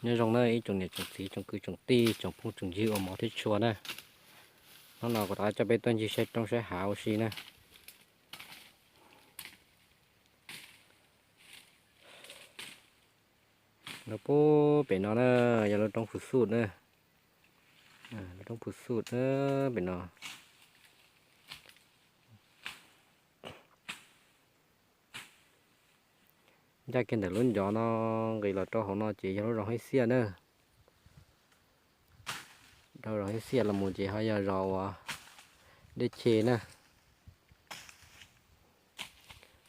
Nyob zoo na ib tsoom niam tsoom txiv tsoom kwv tsoom tij tsoom phooj tsoom ywg uas hmov thiab tshua na. Hnub no kuv rov qab coj peb tuaj ncig saib roob saib hav ua si na. Lub pem no na, yog lub roob Phu Xub na. Lub roob Phu Xub na, pem no. Ncaj kiag ntawm lub ncov no nqis los rau hauv no ces yog lub zos Haib Xiaj na. Rau zos Haib Xiaj los mus ces ho yog zos uas Dej Che na.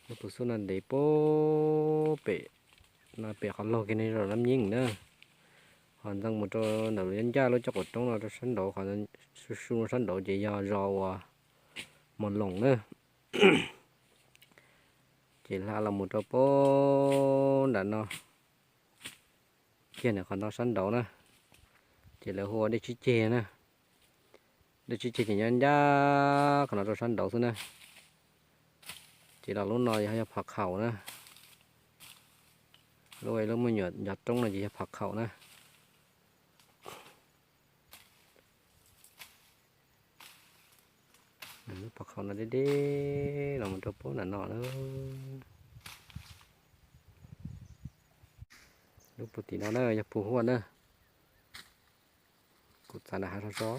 Lub Phu Xub no ntev pem, pem qhov laug kiag ne zos Nab Nyeeb na. Ho ntxeev mus rau ntawm lub ncaj lub caj qaum roob no rau sab nraud, qhov su su sab nraud ces yog zos uas Mos Loos na. Ces hla los mus rau pem nram no kiag ntawm qhov no sab nraud na, ces lawv hu ua Dej Tsib Ceg na. Dej Tsib Ceg ces nyob ncaj qhov no rau sab nraud xwb na. Ces los lub no yog Pham Khaum na. Lub lub muaj nyuam ncov roob no ces yog Pham Khaum na. Lub Pham Khaum no deb deb los mus rau pem nram no na. Lub puag tim no na yog Phu Huaj na. Kuv txav nram hav so so.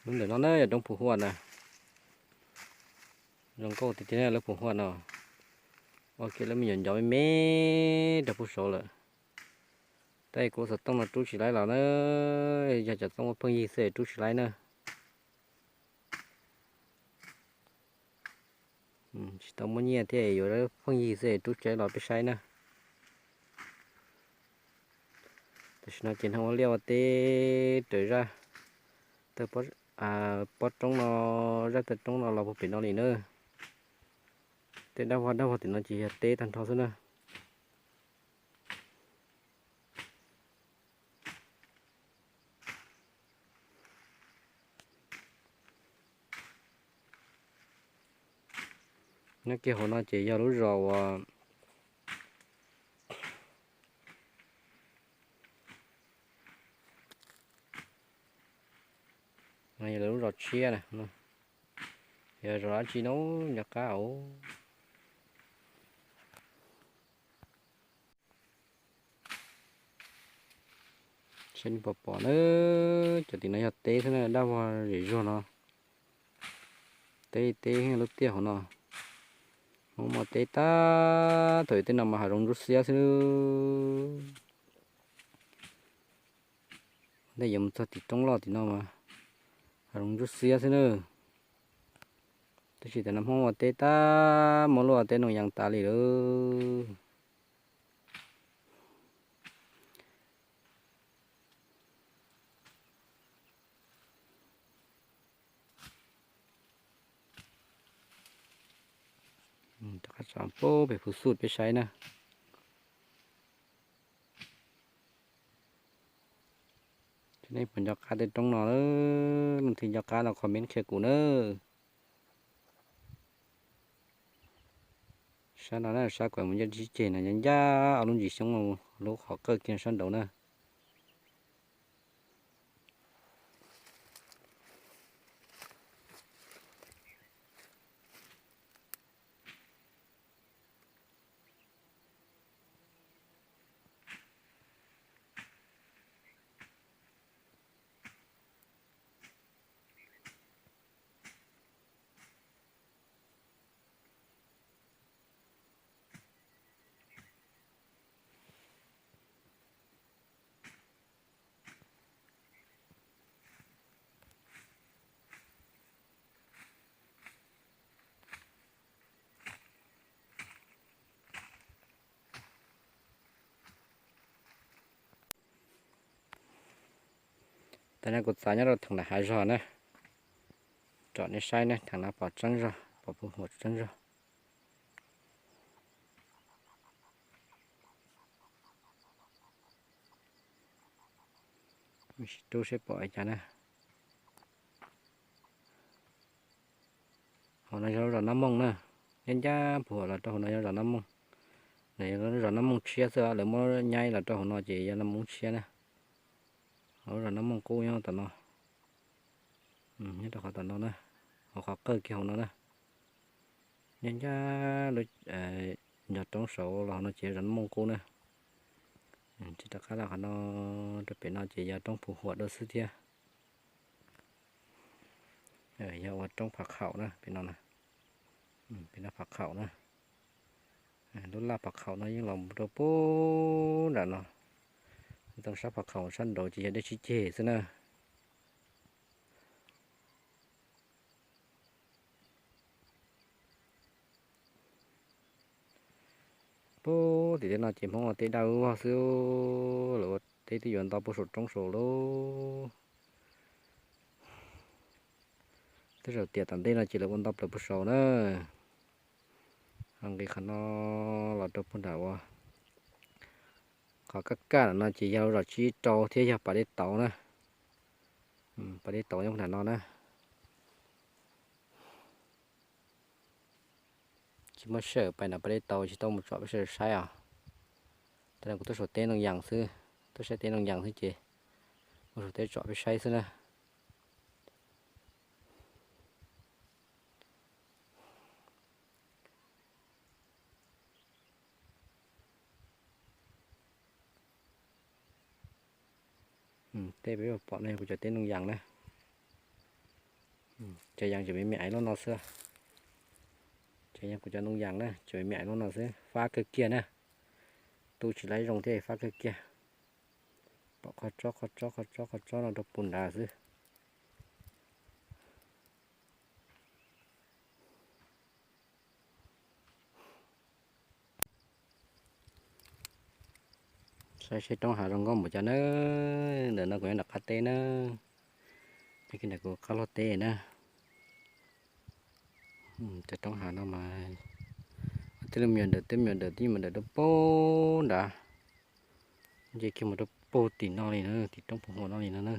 Lub ntawm no na yog roob Phu Huaj na. Zoo nkauj tiag tiag na lub Phu Huaj no. Ua kiag lub me nyuam ncov me me rau pem saud lawm. Tab kuv xov tooj no rub tsis laib los na, yog cov tooj ua pheej yig xwb rub tsis laib na. Tsis tau muaj nyiaj thiab yuav pheej yig xwb rub tsis laib los peb saib na. Tam sim no ces hnov ua liaj ua teb raws zaj pob roob no, zaj taw roob no los puag pem no li na. Tej dab vog dab vog tim no ces yog teb tag nrho xwb na. Nyob kiag hauv no ces yog lub zos uas no yog lawv lub zos tshiab na. Yog zos dab tsi no nco qab os. Saib nej pom pom na, cov tim no yog teb xwb na, dab vog zem zuag no. Teb teb lub tiaj hauv no, Hmoob muaj teb tag, thaum ub tej no mas hav zoov ntsuab xiab xwb. Ntej yuav mus txog tim roob loj tim no mas hav zoov ntsuab xiab xwb na. Tab sis tam no Hmoob ua teb tag, muab luaj teb noo yees tas li lawm. Rov qab tsom pem Phu Xub peb saib na. Nej puas nco qab tej roob no? Leej twg nco qab no comment qhia kuv na. Sab no na, sab kuv mus ncaj tsib ceg no, ncaj ob lub ntsis xyoob, lub qhov qawj kiag sab nraud na. Tam no kuv txav nyob rau theem nram hav zog na, tsom nej saib na, theem no pom tseeb zog, pom puag huam tseeb zog. Sim rub seb pom li cas na. Hauv no yog lub zos Nab Mooj na, nyob ncaj puag los rau hauv no yog zos Nab Mooj. Zos Nab Mooj tshiab xwb, lawv muab nyaib los rau hauv no ces yog Nab Mooj tshiab na. Hauv zos Nab Mooj qub nyob tom no, nyob rau qhov tom no na, hauv qhov qawj kiag hauv no na. Nyob ncaj lub ncov roob saud los hauv no ces zos Nab Mooj qub na. Tsis rov qab los qhov no, rau pem no ces yog roob Phu Huam dua xwb thiab. Yog ua roob Phav Khaum na, pem no, pem no Phav Khaum na. Lub laj Phav Khaum no yeej los rau pub nram no. Tau sab Phav Khaum sab nraud ces yog dej sib ceg xwb na. Pub tim tej no ces Hmoob ua teb daj vog xwb, lawv ua teb twb yuav nto puag saum roob saud lauj. Tej zaum tiam tom ntej no ces lawv ua nto plaws puag saud na. Ho nqis qhov no los rau puag nram ua qhov kaj kaj no ces yog zos Tsib Rau thiab yog pas dej tauv na. Pas dej tauv nyob puag nram no na. Tsis muaj sij hawm pais nram pas dej tauv, tsis tau mus tsom peb sawv saib os. Tam no kuv tuaj saum teb Nooj Yaas xwb, tuaj saib teb Nooj Yaas xwb ces mus saum teb tsom peb saib xwb na. Tej peb pom no yog kuv cov teb Nooj Yaas na. Cov yees tseem me me aiv lub no xwb. Cov yees kuv cov Nooj Yaas na, tseem me me aiv lub no xwb, fab kawg kiag na. Tu tsis laib zoo thiab fab kawg kiag. Pom qhov tsob qhov tsob qhov tsob qhov tsob no rau puag nrad xwb. Saib seb roob hav zoo nkauj npaum cas na. Ntawm no kuv nyob nram qab teb na, nyob kiag ntawm kuv qab luag teb na. Cov roob hav no mas tej lub me nyuam dawm tej me nyuam dawm tej me nyuam dawm rau puag nrad, nce kiag mus rau puag tim no li na, tim roob Phu Huam no li no na.